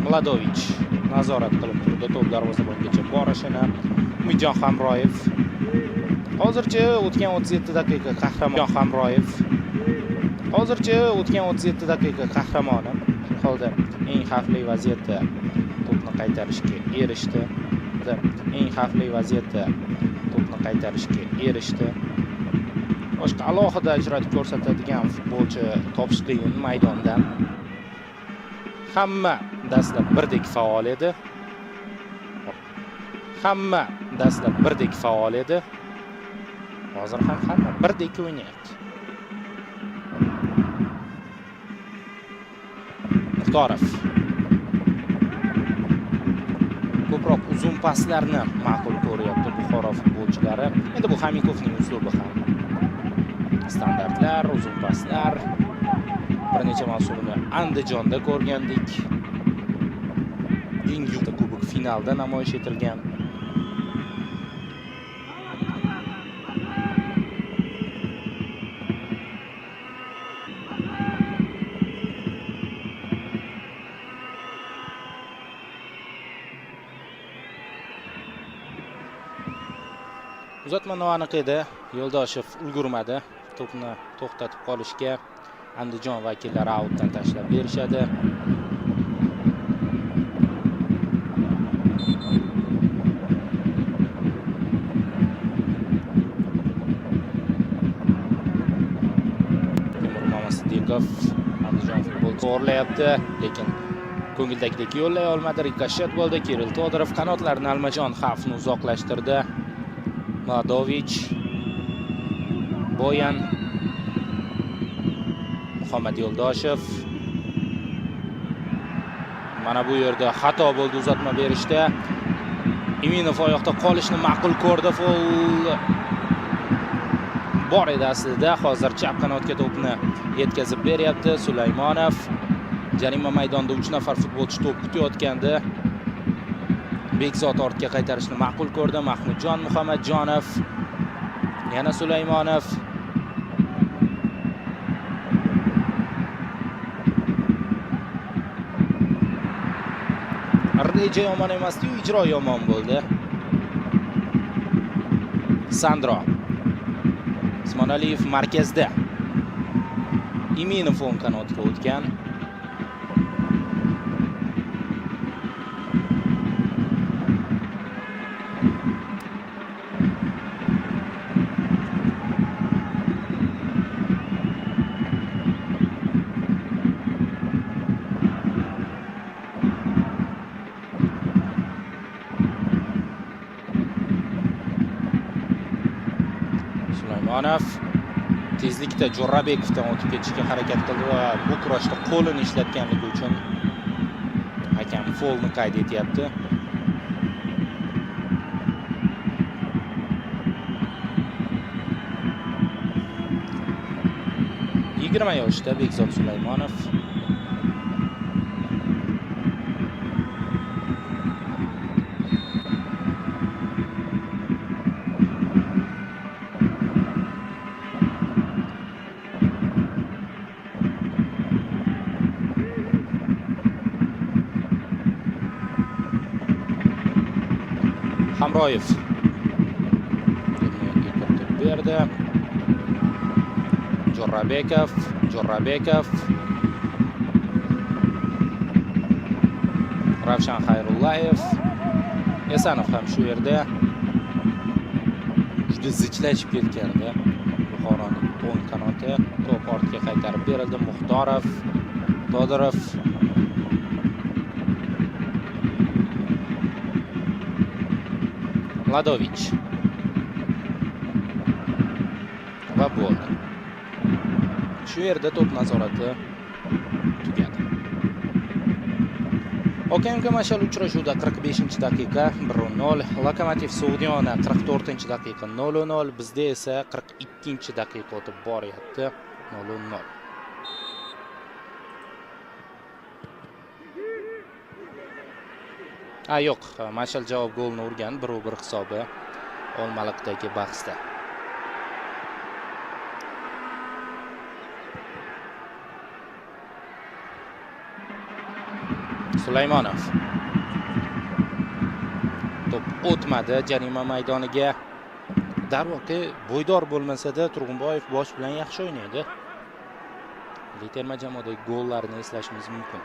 Mladovich nazorat qilib turdi to'p darvozabongacha borishini. Umidjon Hamroyev hozircha o'tgan 37 daqiqa qahramon Hamroyev hozircha o'tgan 37 daqiqa qahramoni. Holda eng xavfli vaziyatda to'pni qaytarishga erishdi. Eng xavfli vaziyatda to'pni qaytarishga erishdi. Boshqa alohida ajratib ko'rsatadigan futbolchi topish qiyin maydondan. Hamma dastlab birdek faol edi. Hamma dastlab birdek faol edi. Hozir ham hamma birdek o'ynayapti. Muxtorov ko'proq uzun paslarni ma'qul ko'ryapti Buxoro futbolchilari. Endi bu Xamikovning uslubi ham. Standartlar, uzun paslar. Bir necha mavsumni Andijonda ko'rgandik. Eng yuqori kubok finalda namoyish etilgan. Uzatma noaniq edi. Yo'ldoshev ulgurmadi to'pni to'xtatib qolishga. Andijon vakillari outdan tashlab berishadi. Temur Mamasidiqov Andijon futbol to'g'rilayapti, lekin ko'ngildagidek yo'llay olmadi. Rikoshet bo'ldi. Kirill Todorov qanotlarni Almajon xavfni uzoqlashtirdi. Mladovich, Boyan, Muhammad Yo'ldoshev. Mana bu yerda xato bo'ldi uzatma berishda. Iminov oyoqda qolishni ma'qul ko'rdi. Fol bor edi aslida. Hozir chap qanotga to'pni yetkazib beryapti Sulaymonov. Jarima maydonida 3 nafar futbolchi to'p kutayotgandi. Bekzod ortga qaytarishni ma'qul ko'rdi. Mahmudjon Muhammadjonov, yana Sulaymonov. Reja yomon emasdi-yu, ijro yomon bo'ldi. Sandro. Usmonaliyev markazda. Iminov o'ng qanotga o'tgan. Sulaymonov tezlikda Jo'rabekovdan o'tib ketishga harakat qildi va bu kurashda qo'lini ishlatganligi uchun hakam folni qayd etyapti. Yigirma yoshda Bekzod Sulaymonov. Hamroyev kiritib berdi. Jo'rabekov, Jo'rabekov. Ravshan Xayrullayev. Esanov ham shu yerda. Juda zichlashib ketgandi Buxoroning o'ng qanoti. To'p ortga qaytarib berildi. Muxtorov, Todorov. Mladovich. Va bo'ldi. Shu yerda to'p nazorati tugadi. OKMK Mashal uchrashuvda 45-daqiqa 1-0, Lokomotiv Sug'diyona 44-daqiqa 0-0, bizda esa 42-daqiqa o'tib boryapti 0-0. Yo'q, Mashal javob golini urgan 1-1 hisobi Olmaliqdagi bahsda. Sulaymonov. To'p o'tmadi jarima maydoniga. Darvoqe, bo'ydor bo'lmasa-da, Turg'unboyev bosh bilan yaxshi o'ynaydi. Milliy terma jamoadagi gollarini eslashimiz mumkin.